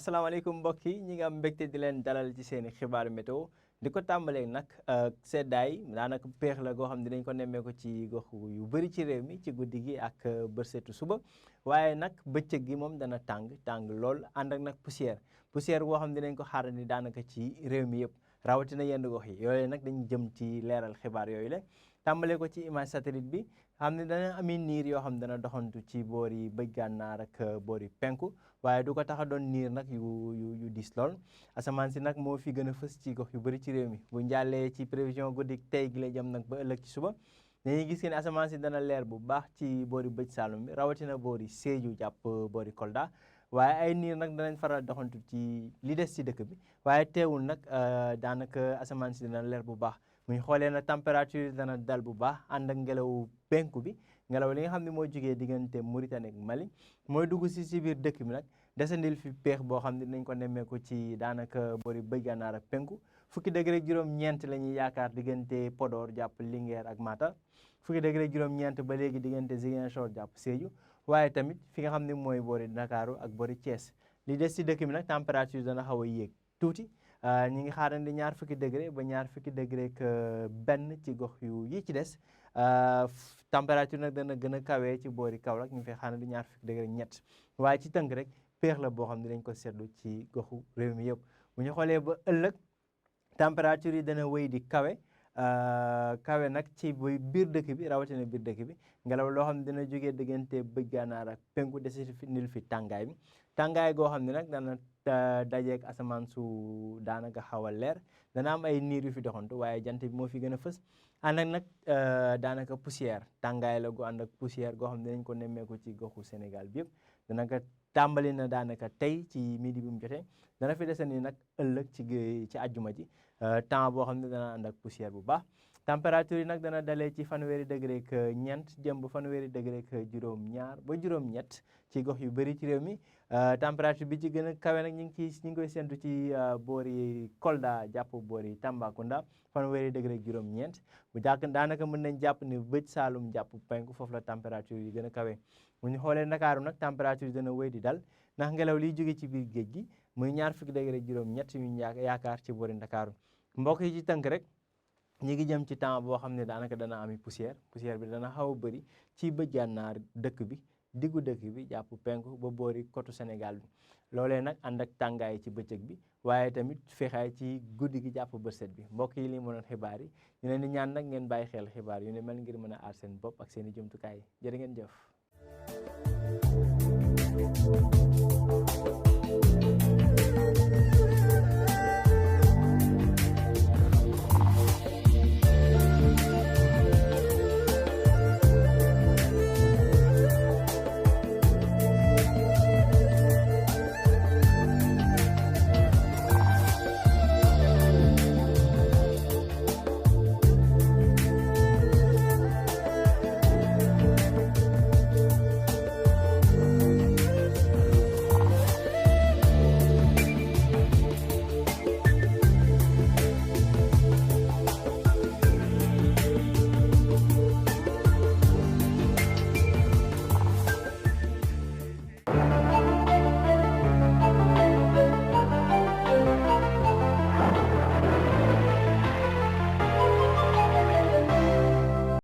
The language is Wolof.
asalaamaaleykum mbokk yi ñi nga am mbégte di leen dalal ci seen i xibaaru météo di ko tàmbalee nag seddaay daanaka péex la goo xam ne dinañ ko nemmeeku ci gox yu bëri ci réew mi ci guddi gi ak bërsetu suba waaye nag bëccëg gi moom dana tàng lool ànd ak nag poussière boo xam ne dinañ ko xaarandi daanaka ci réew mi yëpp rawatina yenn gox yi yooyu nag dañu jëm ci leeral xibaar yooyu la tàmbalee ko ci image satellite bi xam ne dana ami niir yoo xam ne dana doxantu ci boor yi bëj gànnaar ak boor yi penku waaye du ko tax a doon niir nag yu diis lool asamaan si nag moo fi gën a fës ci gox yu bëri ci réew mi bu njàllee ci prévision guddi tey gi la jëm nag ba ëllëg ci suba dañuy gis ne asamaan si dana leer bu baax ci boori bëj Saalum bi rawatina boori Sédhiou jàpp boori Kolda waaye ay niir nag danañ faral doxantu ci li des ci dëkk bi waaye teewul nag daanaka asamaan si dana leer bu baax bu ñu xoolee na température yi dana dal bu baax ànd ak ngelaw penku bi ngelaw li nga xam ne moo jógee diggante Mauritanie ak Mali mooy dugg si biir dëkk bi nag desandil fi peex boo xam ne dinañ ko nemmeeku ci daanaka boori bëj gànnaar ak penku fukki degré ak juróom-ñeent la ñuy yaakaar diggante Podor jàpp Linguère ak Matam fukki degré ak juróom-ñeent ba léegi diggante Ziguinchor jàpp Sédhiou waaye tamit fi nga xam ne mooy boori Ndakaaru ak boori Thiès li des ci dëkk bi nag température dana xaw a yéeg tuuti ñi ngi xaarandi ñaar fukki degré ba ñaar fukki degré ak benn ci gox yi ci des température nag dana gën a kawee ci boori Kaolack ñu ngi fay xaarandi ñaar fukki degré ak ñett waaye ci tënk rek péex la boo xam ne dañ ko seetlu ci goxu réew mi yëpp bu ñu xoolee ba ëllëg température yi dana wéy di kawe nag ci biir dëkk bi rawatina biir dëkk bi ngelaw loo xam ne dina jógee diggante bëj gànnaar ak penku desi nil fi tàngaay bi tàngaay goo xam ne nag dana dajeek asamaan su daanaka xaw a leer dana am ay niir yu fi doxantu waaye jant bi moo fi gën a fës ànd ak nag daanaka poussière tàngaay la gu ànd ak poussière goo xam ne dinañ ko nemmeeku ci goxu Sénégal bi yëpp danaka tàmbali na daanaka tey ci midi bi mu jotee dana fi desandi nag ëllëg ci àjjuma ji temps boo xam ne dana ànd ak poussière bu baax température yi nag dana dalee ci fanweeri degré ak ñeent jëm ba fanweeri degré ak juróom-ñaar ba juróom-ñett ci gox yu bëri ci réew mi température bi ci gën a kawe nag ñu ngi koy séntu ci boori Kolda jàpp boori Tambacounda fanweeri degré ak juróom-ñeent bu jàkk daanaka mën nañ jàpp ne bëj Saalum jàpp penku foofu la température yi gën a kawe bu ñu xoolee Ndakaaru nag température yi dana wéy di dal ndax ngelaw liy jóge ci biir géej gi muy ñaar fukki degré ak juróom-ñett yu yaakaar ci boori Ndakaaru mbokk yi ci tënk rek ñi ngi jëm ci temps boo xam ne daanaka dana ami poussière bi dana xaw a bëri ci bëj gànnaar dëkk bi diggu dëkk bi jàpp penku ba boori côté Sénégal bi loolee nag ànd ak tàngaay ci bëccëg bi waaye tamit fexaay ci guddi gi jàpp bërset bi mbokk yi li mu doon xibaar yi ñu leen di ñaan nag ngeen bàyyi xel xibaar yu ne mel ngir mën a aar seen bopp ak seen i jumtukaay jërë ngeen jëf